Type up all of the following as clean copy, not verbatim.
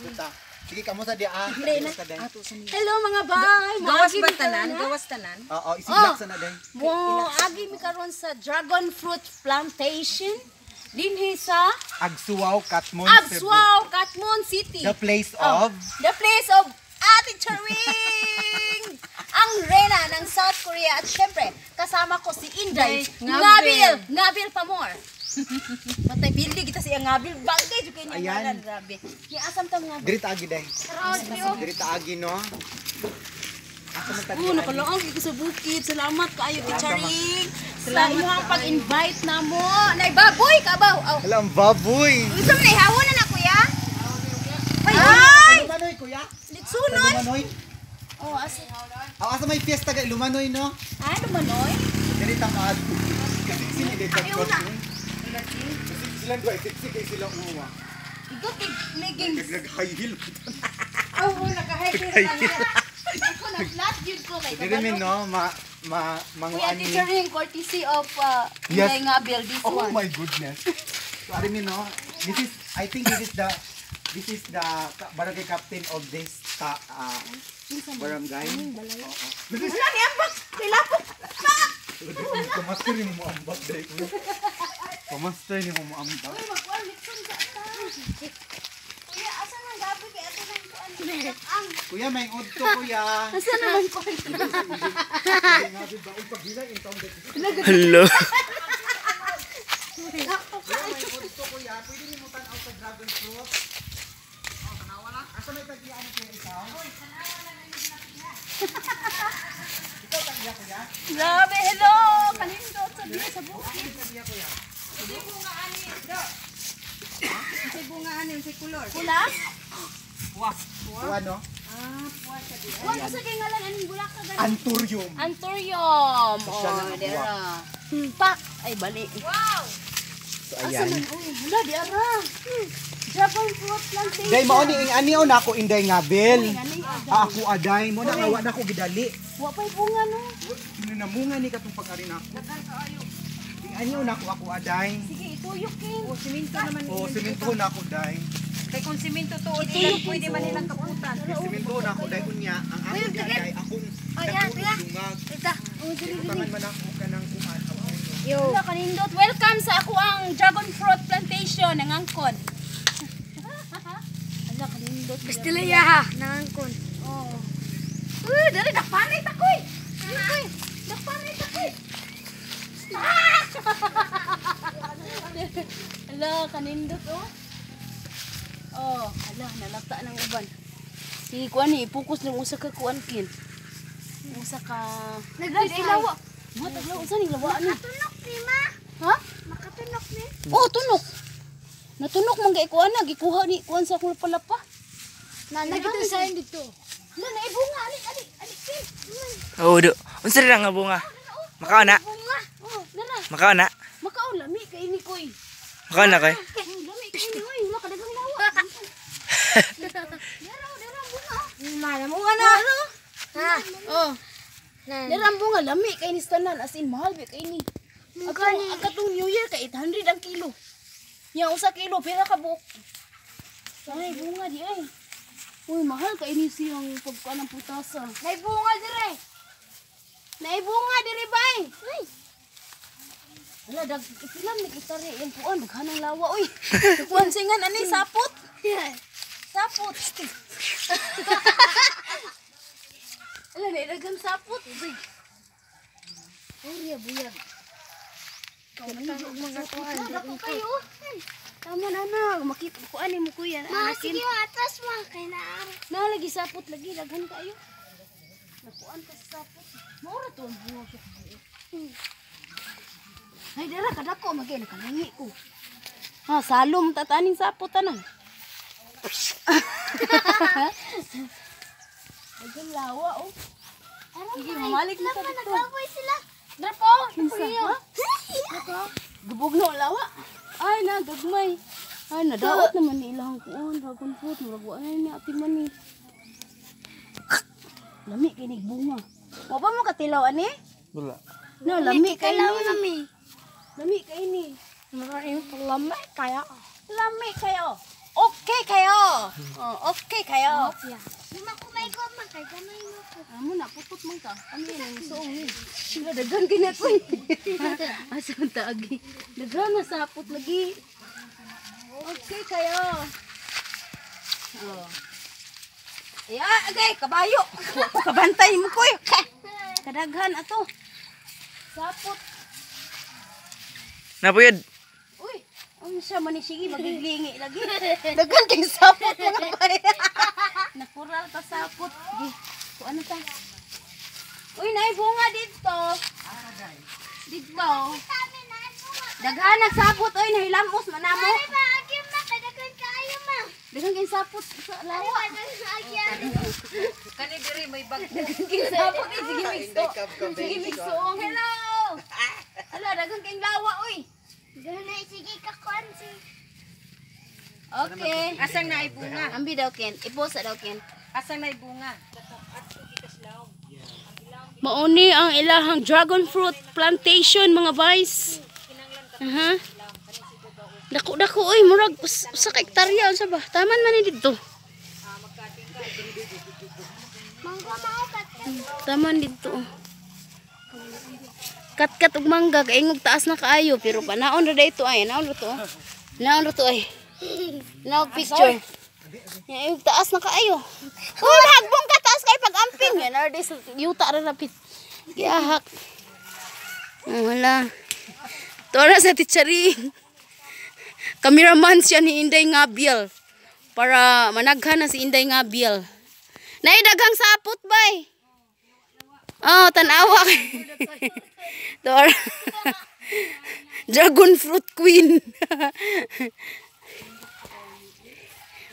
Puta. Sige, kamo sa di ah. Hello mga bay. Gawas Maagi ba mi tanan? karon, ha? Gawas tanan? Oo, isilak sa na day. Mo agi mi karon sa Dragon Fruit Plantation dinhi sa Agsuaw, Katmon, Cebu. Abswaw, Katmon City. The place Oh, of the place of Ate Charing! Ang reyna ng South Korea. At syempre, kasama ko si Inday Ngabil. Ngabil! Ngabil pa more! Matay, pildi kita siya Ngabil. Bagay, jud kayo niya Ayan. ngalan. Grabe. Ni asam ta Ngabil. Diri ta agi day. Diri ta agi no. Asa man tagi? Oh, nakalaang ko sa bukid. Salamat kaayo, Ate Charing. Sa imong pag-invite namo. Nay baboy ka ba? Aw. Hala ang baboy. Gusto mo na ihawon na na, kuya? Ay! Ay! Lumanoy kuya. Litsunon! Lumanoy. Oh, asa? Aw, asa may fiesta kay Lumanoy no. Ah, lumanoy? Diri ta maad. Kasi sila dito. Ay, una. Kasi sila duay sexy kay sila uwa. Igot leggings. Nag high heel. Oh, naka-high heel. Ako na flat yun ko kay Diri min no ma ma Kuya manguan ni. Teacher Ring, courtesy of Yes. Inday Ngabil, this Oh one. my goodness. So ari min no, this is I think this is the barangay captain of this ta, barangay. Oo. Wala ni ambak! Kay lapok! Pamaster ni mo ambak dai ko. Pamaster ni mo ambak. Uy, magkuan, litson sa ata. Kuya, asa nang gabi kay ato nang kuan? Ang. Kuya, may udto kuya. Asa naman kuan? Hello. Kuya, may udto kuya. Pwede nimo tan-aw sa dragon fruit. Asa may tag-ian kuya ikaw? Ikaw tag-iya kuya? Grabe, hello! Kanindot sa diya sa bukid. Tag-iya kuya. Si bunga ani, si kulor. Pula? Kuha no? Kuan usa kay ngalan aning bulak ka gani? Anturium. Anturium. Siya Oh, lang ang dera. Pak! Ay, bali. So Asa ayan. man? Uy, wala, di ara. Dragon fruit plantation. Day mao ni ing ani na ako Inday Ngabel. Uy, ngani, aday. Ah, ako aday mo na nga wa na ko gidali. Wa pa'y bunga, no? Namunga ni katong pag-ari na ako. Ing ani na ako ako aday. Sige, ituyok, King. O, simento naman. O simento na ako day. Kay kung simento tuod ilan, pwede man nilang kaputan. Simento na ako day unya ang ako di aday akong dagko dungag. Ita. Oh, dili, dili. Butangan man ako kanang kuan. Wala, kanindot. Welcome sa ako ang Dragon Fruit Plantation, ang angkon. Ala, kanindot. Pastilya, nangangkon. Oh. Uy, dali, dakpanay takoy. Uy, dakpanay takoy. Ah! Ala, kanindot, oh. Oh, ala, nalata ng uban. Sige, kuan ni, i-focus ng usa ka kuan kin. Usa ka. Nagdisay. Lawa. Mga taglaw, usa ning lawaan ni. Makatunok ni ma. Ha? Makatunok ni. Oh, tunok. Natunok man kay kuan na, gikuha ni kuan sa akong palapa. Na nagito sa dito. Ala, naibunga, ali, ali, ali, kin. Oh, do. Unsa ra nga bunga? Makaon na. Bunga. Oh, nara. Makaon na. Makaon lami kay ni koy. Makaon na koy. Oh, lami kay ni oy, wala kadagang lawa. Dara, dara ang bunga. Mana mo na. Ha. Oh, Na. dara ang bunga lami kay ni tanan as in mahal ba kay ni. Atong ang katong New Year kay 800 ang kilo. Nya usa kilo pira ka buok. Ay, bunga di ay. Uy, mahal kay ni siyang pagkuan ng putasa. Nay bunga dire. Naibunga diri bay. Ay. Ala dag ipilam ni kita ri yang puan daghanang lawa oy. Kuan singan ani sapot. Sapot. Ala na daghang sapot. Uy. Ori buyag. Mga kuan. Dako kayo. Tama na na, makita ko ani mo kuya. Ma, Anakin. sige atas ma kay na. Na lagi sapot lagi daghan kayo. Nakuan ka sa sapot. Maura to ang bunga siya kabuo. Ay dara kadako magay nakalangi ko. Ha, salom tataning sapot tanan. Daghang lawa oh. Sige, mamalik na ta dito. Nagaboy sila. Dara po, kinsa? Ha? Gubog na lawa. Ay na gagmay. Ay nadaot naman ni ilang kuon, dragon fruit, murag wa na ni ati man ni. Lami kay nig bunga. Wa ba mo katilaw ani? Wala. No, lami kay Kailangan ni. nami. Lami kay ni. Maraming lami kaya. Lami kayo. Okay kayo. Oh, okay kayo. Lima ko may ko ma kay gamay mo ko. Amo na putot man ka. Ano yun ang suong ni? Sila daghan kay na ko. Asa man taagi. Daghan na sapot lagi. Okay kayo. Oh. Ya, okay, kabayo. Wa ko kabantay mo koy. Kadaghan ato. Sapot. Napuyod. Uy, unsa man ni sige magilingi lagi. Daghan kay sapot mga bay. Nakural ta sapot. Gi, kuan na ta. Uy, nay bunga dito. Dito. Daghan ang sapot oy, nahilamos man namo. Ay ba agi ma kay daghan kaayo ma. Daghan kay sapot sa lawa. Agi agi. Kani diri may bag. Daghan kay sapot eh, sige mixo. Sige mixo. Hello. Hala, daghan kay lawa oy. Ganay sige ka kuan si. Okay. Asang na bunga? Ambi daw Ken, iposa daw Ken. Asang na bunga? Mauni ang ilahang dragon fruit plantation mga vice. Aha. Dako dako oy murag usa ka hektarya unsa ba? Taman man ni didto. Mangga mao kat. Taman didto. oh. Katkat og mangga kay ingog taas na kaayo pero panaon ra dito ay naon ra to. oh. Naon ra to ay. Naog picture. Ya ingog taas na kaayo. Uy, hagbong ka taas kay pag-amping. Yan ar sa yuta ra rapit. Gihak. Oh, wala. Tora sa teacherin. Cameraman siya ni Inday Ngabiel. Para managhan na si Inday Ngabiel. Naidaghang sapot bay. Oh, tanawa. Tora. Dragon fruit queen.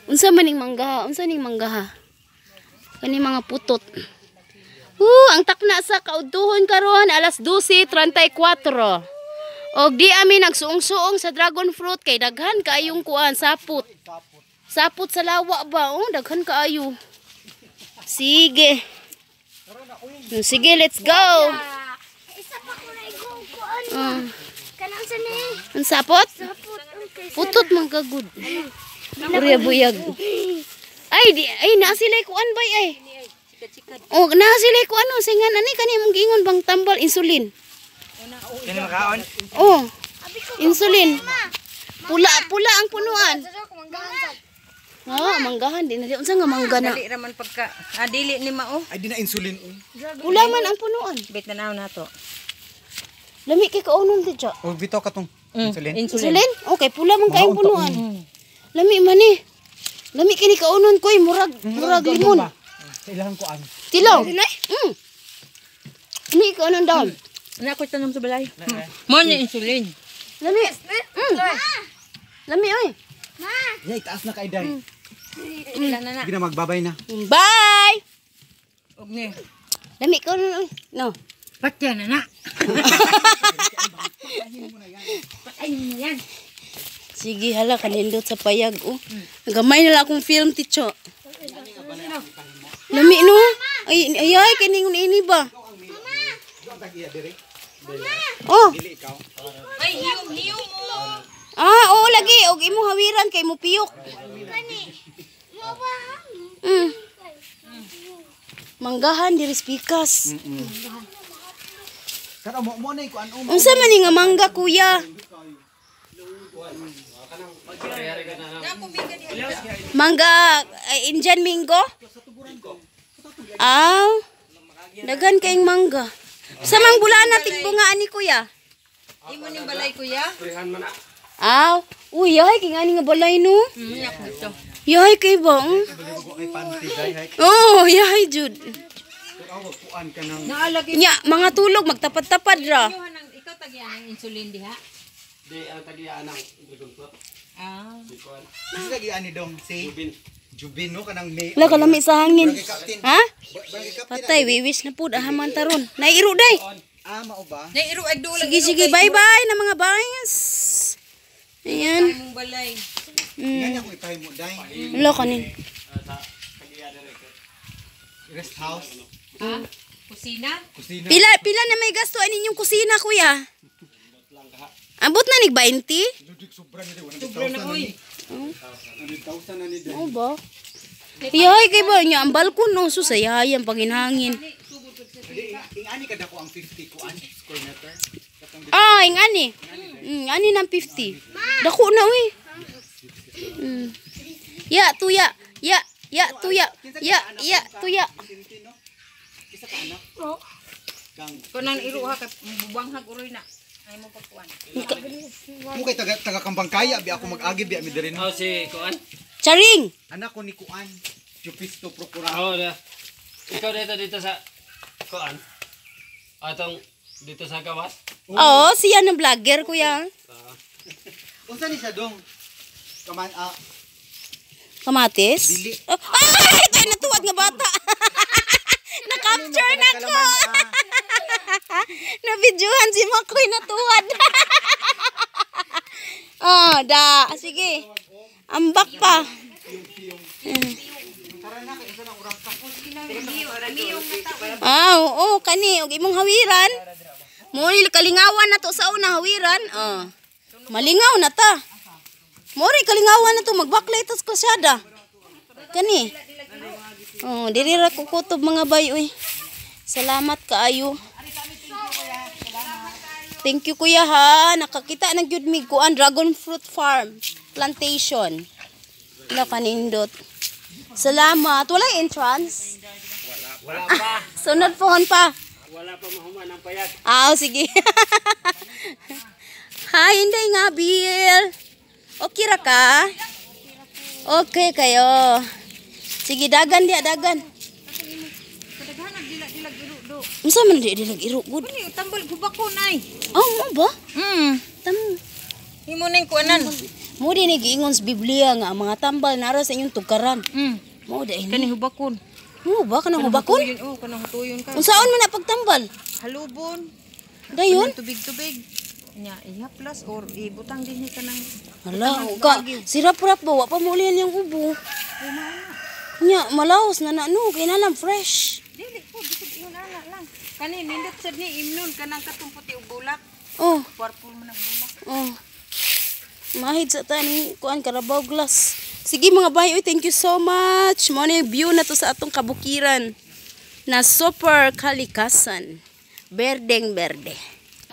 Unsa man ning mangga? Unsa ning mangga ha? Kani mga putot. Ang takna sa kauduhon karon alas 12:34. Og di ami nagsuong-suong sa dragon fruit kay daghan kaayong kuan sapot. Sapot sa lawa ba? Oh, daghan kaayo. Sige. Sige, let's go. Isa pa ko na igong kuan ma. Kanang sa ni. Ang sapot? Sapot okay. Putot man kagud. Uriya buyag. Ay, di, ay naa sila kuan bay ay. Oh, naa sila kuan oh, singan ani kani imong giingon bang tambal insulin. Kini makaon. Oh. Insulin. Pula pula ang punuan. Oh, manggahan din na di unsa nga mangga na. Dali raman pagka dili ni mao. Ay di na insulin uy. Pula man ang punuan. Bet na naon nato. Lami kay kaunon di siya. O bitaw ka tong insulin. Insulin? Okay, pula man kayong punuan. Lami man eh. Lami kini kaunon koy murag murag limon. Sa ilang kuan. Tilaw. Mm. Lami kaunon daw. Na ako tanom sa balay. Mo ni insulin. Lami. Mm. Lami oy. Ya itaas na kay day. Ila na na. Sige na magbabay na. Bye. Og ni. Lami kaunon oy. No. Patya na na. Patayin mo na yan. Sige hala kanindot sa payag oh. Gamay na lang akong film ticho. Lami no. Ay ay ay kining ini ba? Oh. Ay hiyom hiyom mo. Ah, oo lagi og imong hawiran kay mo piyok. Kani. Mo ba? Mm. Manggahan diri pikas. Karon mo mo na kuan o. Unsa man ni nga mangga kuya? Mangga ay, Indian mango? Aw. Daghan kayong mangga. Sa mang bulana tigbunga ani kuya? Imo ning balay kuya. Aw. Uy, yahay kay ngani nga balay no. Yak dito. Yahay kay ba? Kay panty day hay. Oh, yahay jud. Kuan ka nang Naalagi Nya, mga tulog magtapad-tapad ra. ikaw tagyan ang insulin diha. Di ang tagian ng dragon fruit. Ah. Kasi lagi ani dong si Jubin no kanang may. Wala kalami sa hangin. Barangay captain. Ha? Barangay captain. Patay, wiwish na pud ahaman taron. Nairo day. Ah, mao ba? Nairo ay dulang. Sige, sige, bye-bye na mga bayas. Ayan. Imong balay. Ngani ako ipahimo day. Wala kanin. Rest house. Ha? Kusina? Kusina. Pila, pila na may gasto ani inyong kusina, kuya? Ambot na nig 20? Ludik sobra ni Sobra na oy. 100,000 na ni. Oo ba? Yahay kay ba niya ang balkon no so sa yahay ang panginhangin. Di ing ani kada ko ang 50 kuan square meter. Katong Ah, ing ani. Ani ng 50. Dako na uy. Ya, tuya. Ya, ya, tuya. Ya, ya, tuya. Vicente, no? Isa ka anak? Kang Kunan iruha kay bubanghag uroy na. Ay mo pagkuan. mo kay taga taga Kambangkaya bi ako mag-agi bi mi diri, no. Oh, si Kuan. Charing. Anak ko ni kuan. Jupisto Procura. Oh, da. Ikaw dito dito sa Kuan. Atong dito sa gawas. Oo, siya ng vlogger, kuya. Unsa ni siya dong? Kaman ah, Kamatis? Dili. Oh, ay, tayo natuwad nga bata. Na-capture na ko. Kalaman, ah. Na-videohan si Makoy natuwad. Oh, da. Sige. Ambak pa. Tara na kay unsa nang oras ka? Ah, oo, kani og imong hawiran. Mo ni kalingawan na to sa una hawiran. Oh. Malingaw na ta. Mo ri kalingawan na to magbaklay tas kasyada. Kani. Oh, diri ra ko kutob mga bay uy. Salamat kaayo. Thank you, kuya, ha. Nakakita na gyud mig kuan dragon fruit farm plantation. Wala kanindot. Salamat. Wala entrance. Wala pa. Sunod pohon pa. Wala pa mahuman ang payat. Ah, sige. Hi, Inday nga, Bill. Okay ra ka? Okay kayo. Sige, dagan diya, dagan. Kadaghan ang dila-dilag iro do. Unsa man di dilag iro gud? Kani tambal gubakon ay. Oh, mo ba? Tam Himo ning kuanan. mo di ni giingon sa Biblia nga ang mga tambal nara sa inyong tukaran. Mo di ini. Kani hubakon. Mo ba kanang hubakon? Hutuyon, oh, kanang hutuyon ka. Unsaon man na pagtambal? Halubon. Dayon? Tubig-tubig. Nya ihaplas or ibutang dinhi kanang Hala, ka sirap-rap ba wa pa mo ulihan yung ubo. Nya, malaos na na no, kay na lang fresh. Dili po, bisag ingon ana lang. Kani nindot sad ni imnon kanang katong puti og bulak. Oh. Purple man ang bulak. Oh. Mahid sa taning kuan Carabao glass. Sige mga bay, uy, thank you so much. Mo ni view na to sa atong kabukiran na super kalikasan. Berdeng berde.